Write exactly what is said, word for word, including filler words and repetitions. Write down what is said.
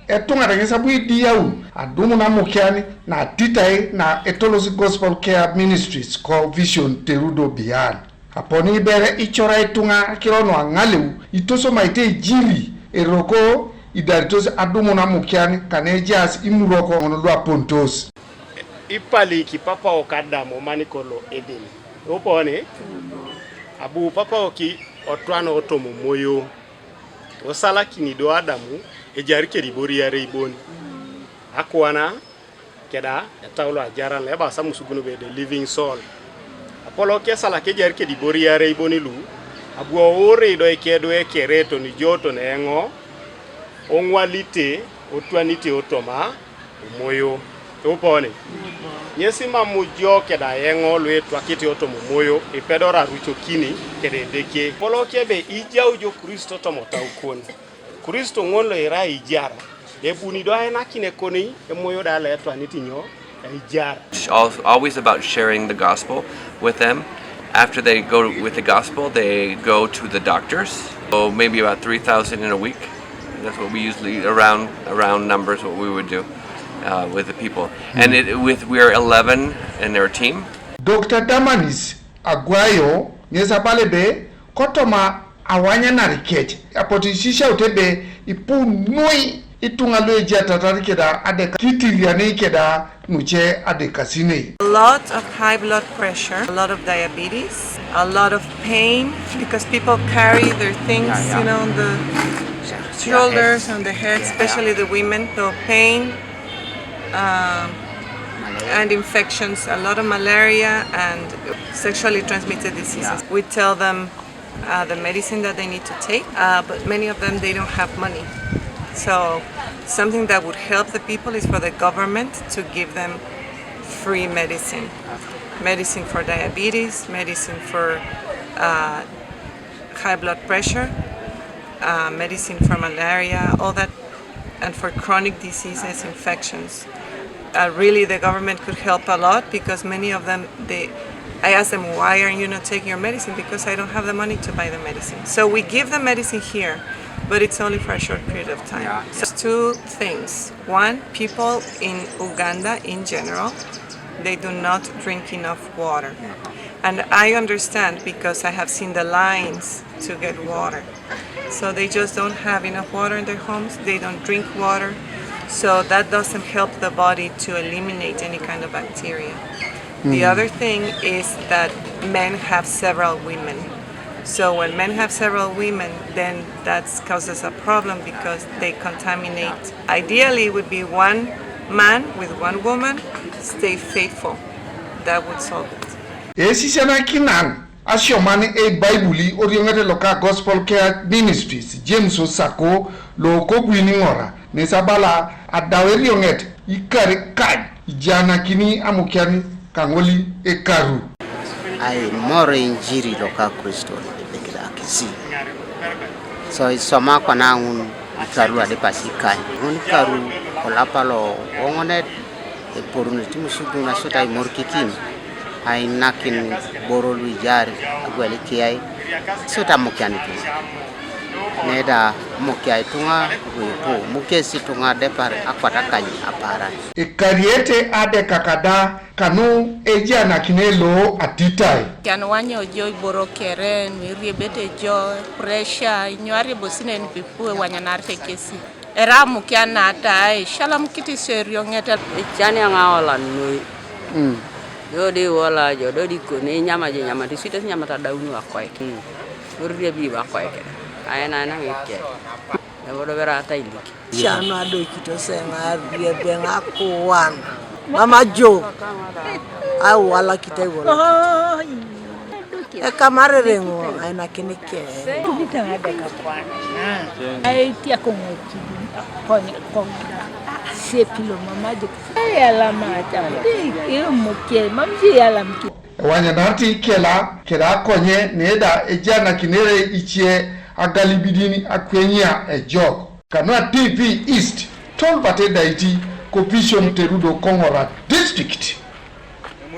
Etuŋa da ŋes abu idiyaun adumun amukian na atitai na etolosi Gospel Care Ministries ko Vision Terudo Bian. Aponi ibere icora ituŋa akiro nu aŋaleu itosomaite ejiri eroko idaritos adumun amukian kane ejaas imuroko ŋun lu aponitos. Ipaliki papao ka Adamu omaniko lo Eden. Opone, abu papao ki otwan otomo moyo. Osalakini do Adamu, ejari kedi iboriare ibon. Akwana, keda etau lo ajaran lo ebasa Musugun be the living soul. Apolo kesalak ejari kedi iboriare ibon lu, abu ouri do ikedu ekere toni jo toni eŋo, oŋwalite, otwanite otoma, omoyo. Eupone. Ŋesi mam jo keda eŋo luetwakite otoma omoyo, ipedora rucokini, keda Edeke. Apolo kebe ijau jo Kristo toma otaukon. Kristo ŋun lo irai ijar. Ebuni do ainakin ekoni, emoyo da lo etwanit nyo, ijar. Al- always about sharing the gospel with them. After they go with the gospel, they go to the doctors. So maybe about three thousand in a week. That's what we usually, around around numbers, what we would do uh, with the people. And it, with we're eleven in their team. Doctor Damanis Aguayo ŋes abala ebe kotoma awanyanar kec apotu isisiaut ebe ipu noi ituŋa lu ejiatatar keda adeka kitiriani keda nuce adekasinei. A lot of high blood pressure, a lot of diabetes, a lot of pain because people carry their things, you know, on the shoulders, on the head, especially the women. So pain, um, and infections, a lot of malaria and sexually transmitted diseases. We tell them uh, the medicine that they need to take, uh, but many of them, they don't have money. So something that would help the people is for the government to give them free medicine, medicine for diabetes, medicine for uh, high blood pressure, uh, medicine for malaria, all that, and for chronic diseases, infections. Uh, really, the government could help a lot because many of them, they, I ask them, "Why are you not taking your medicine?" "Because I don't have the money to buy the medicine." So we give the medicine here, but it's only for a short period of time. Yeah. So two things. One, people in Uganda in general, they do not drink enough water. And I understand because I have seen the lines to get water. So they just don't have enough water in their homes. They don't drink water. So that doesn't help the body to eliminate any kind of bacteria. The other thing is that men have several women. So when men have several women, then that causes a problem because they contaminate. Ideally, it would be one man with one woman, stay faithful. That would solve it. Esisianakinan asioman e Baibuli orioŋet loka Gospel Care Ministries, James Osako, lo kobuini ŋora, nes abala adau erioŋet ikar kany ijanakini amukian kaŋol ekaru. Ai more injiri loka Kristo epekida kesi. So isoma kwana ŋun ikaru adepasi ikany. Ŋun ikaru kolapa lo oŋonet eporunit Musugun asut aimorikikin ainakin iboro luijar agwel ikiyai asut amukianikin. Neda amukia ituŋa luipu, mukesi ituŋa depar akwat akany apaaran. Ikariete adeka kada kanu ejanakine lo atitai. Kian wanyo jo iboro kere, nu iriebete jo, pressure, inyo ariebosinen pipu ewanyanarte kesi. Era amukian nata, ai, shalam kitisio erioŋet. Ecani aŋaolan noi. Mm. Dodi wola jo, dodi kone, inyama jo, inyama, tisuites inyamata dauni wakoik. Mm. Oriebi wakoik. Aena, aena ŋike. Ebodo bera atailik. Canu adoikitos eŋarie beŋ akuan. Mama jo. Aiwalakit aiwalakit. Ekamarere ŋo ainakini ke. Aitiak ŋoki. Kony kony. Sepilo mama jo. Ayalama ta. Imuke mam ji yalam ki. Ewanyanarti kela keda akonye neda ejanakinere ice agalibidin akwenyia ejok. Kanua T V East, Tolbert Edaiti, ko Vision Terudo Koŋora District.